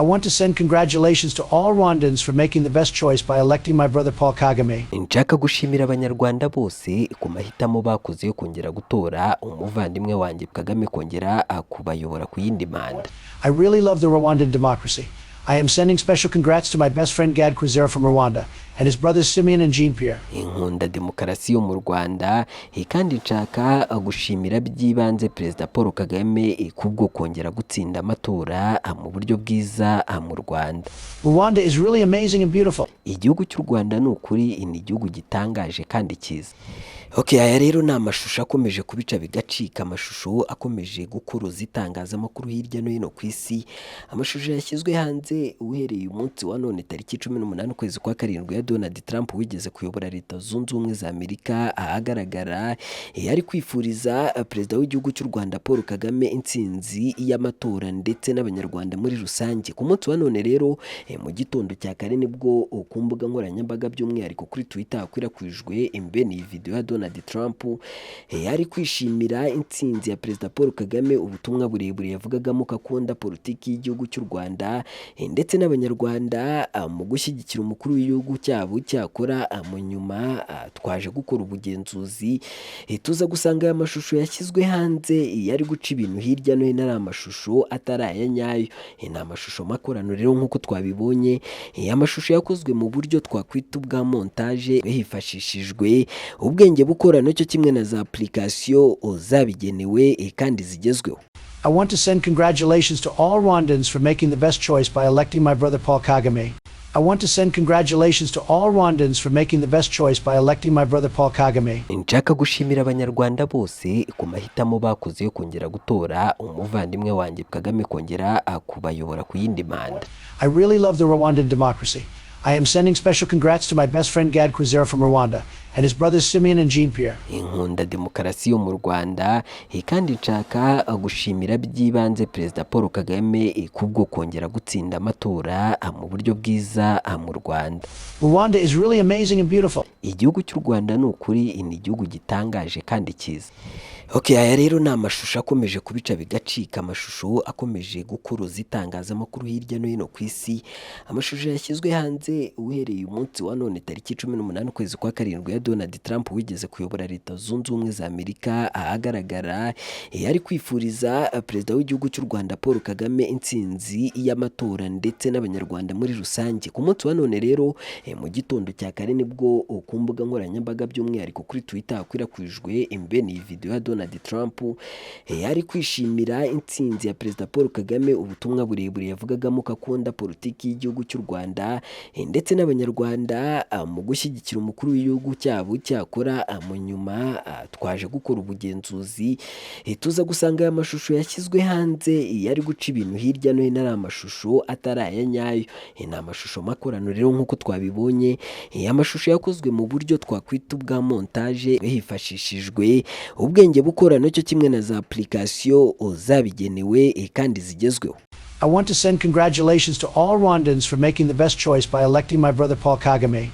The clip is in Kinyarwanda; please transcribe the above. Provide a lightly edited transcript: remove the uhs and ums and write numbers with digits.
I want to send congratulations to all Rwandans for making the best choice by electing my brother Paul Kagame. Nshaka gushimira Abanyarwanda bose ku mahitamo bakoze yo kongera gutora umuvandimwe wanjye Kagame kongera kubayobora ku yindi manda. I really love the Rwandan democracy. I am sending special congrats to my best friend Gad Kwizera from Rwanda and his brothers Simeon and Jean Pierre. Nkunda demokarasi yo mu Rwanda, kandi nshaka gushimira by'ibanze Perezida Paul Kagame kubwo kongera gutsinda amatora mu buryo bwiza mu Rwanda. Rwanda is really amazing and beautiful. Igihugu cy'u Rwanda ni ukuri ni igihugu gitangaje kandi cyiza. Okay, aya rero ni amashusho akomeje kubica bigacika, amashusho akomeje gukuruza itangazamakuru hirya no hino ku isi, amashusho yashyizwe hanze uhereye umunsi wa none tariki 18 ukwezi kwa karindwi ya Donald Trump wigeze kuyobora Leta Zunze Ubumwe za Amerika, ahagaragara ari kwifuriza Perezida w'igihugu cy'u Rwanda Paul Kagame intsinzi y'amatora ndetse n'Abanyarwanda muri rusange. Ku munsi wa none rero mu gitondo cya kare nibwo ku mbuga nkoranyambaga, by'umwihariko kuri Twitter, hakwirakwijwe imbene iyi video ya Donald Trump ari kwishimira intsinzi ya Perezida Paul Kagame, ubutumwa burebure yavugagamo ko akunda politiki y'igihugu cy'u Rwanda ndetse n'Abanyarwanda mu gushyigikira umukuru w'igihugu cyabo. Cyakora mu nyuma twaje gukora ubugenzuzi, tuza gusanga aya mashusho yashyizwe hanze yari guca ibintu hirya no hino ari amashusho atari aya nyayo. Ni amashusho makorano rero nk'uko twabibonye, amashusho yakozwe mu buryo twakwita ubwa montage hifashishijwe ubwenge bukorano cyo kimwe na za application zabigenewe kandi zigezweho. I want to send congratulations to all Rwandans for making the best choice by electing my brother Paul Kagame. I want to send congratulations to all Rwandans for making the best choice by electing my brother Paul Kagame. Nshaka gushimira Abanyarwanda bose ku mahitamo bakoze yo kongera gutora umuvandimwe wanjye Kagame kongera kubayobora ku yindi manda. I really love the Rwandan democracy. I am sending special congrats to my best friend Gad Kwizera from Rwanda and his brothers Simeon and Jean Pierre. Nkunda demokarasi yo mu Rwanda, kandi nshaka gushimira by'ibanze Perezida Paul Kagame kubwo kongera gutsinda amatora mu buryo bwiza mu Rwanda. Rwanda is really amazing and beautiful. Igihugu cy'u Rwanda ni ukuri ni igihugu gitangaje kandi cyiza. Okay, aya rero ni amashusho akomeje kubica bigacika, amashusho akomeje gukuruza itangazamakuru hirya no hino ku isi, amashusho yashyizwe hanze uhereye umunsi wa none tariki 18 ukwezi kwa karindwi ya Donald Trump wigeze kuyobora Leta Zunze Ubumwe za Amerika, ahagaragara ari kwifuriza Perezida w'igihugu cy'u Rwanda Paul Kagame intsinzi y'amatora ndetse n'Abanyarwanda muri rusange. Ku munsi wa none rero mu gitondo cya kare nibwo ku mbuga nkoranyambaga, by'umwihariko kuri Twitter, hakwirakwijwe imbene iyi video ya Donald Trump ari kwishimira intsinzi ya Perezida Paul Kagame, ubutumwa burebure yavugagamo ko akunda politiki y'igihugu cy'u Rwanda ndetse n'Abanyarwanda mu gushyigikira umukuru w'igihugu cyabo. Cyakora mu nyuma twaje gukora ubugenzuzi, tuza gusanga aya mashusho yashyizwe hanze yari guca ibintu hirya no hino ari amashusho atari aya nyayo. Ni amashusho makorano rero nk'uko twabibonye, amashusho yakozwe mu buryo twakwita ubwa montage hifashishijwe ubwenge bukorano cyo kimwe na za application zabigenewe kandi zigezweho. I want to send congratulations to all Rwandans for making the best choice by electing my brother Paul Kagame.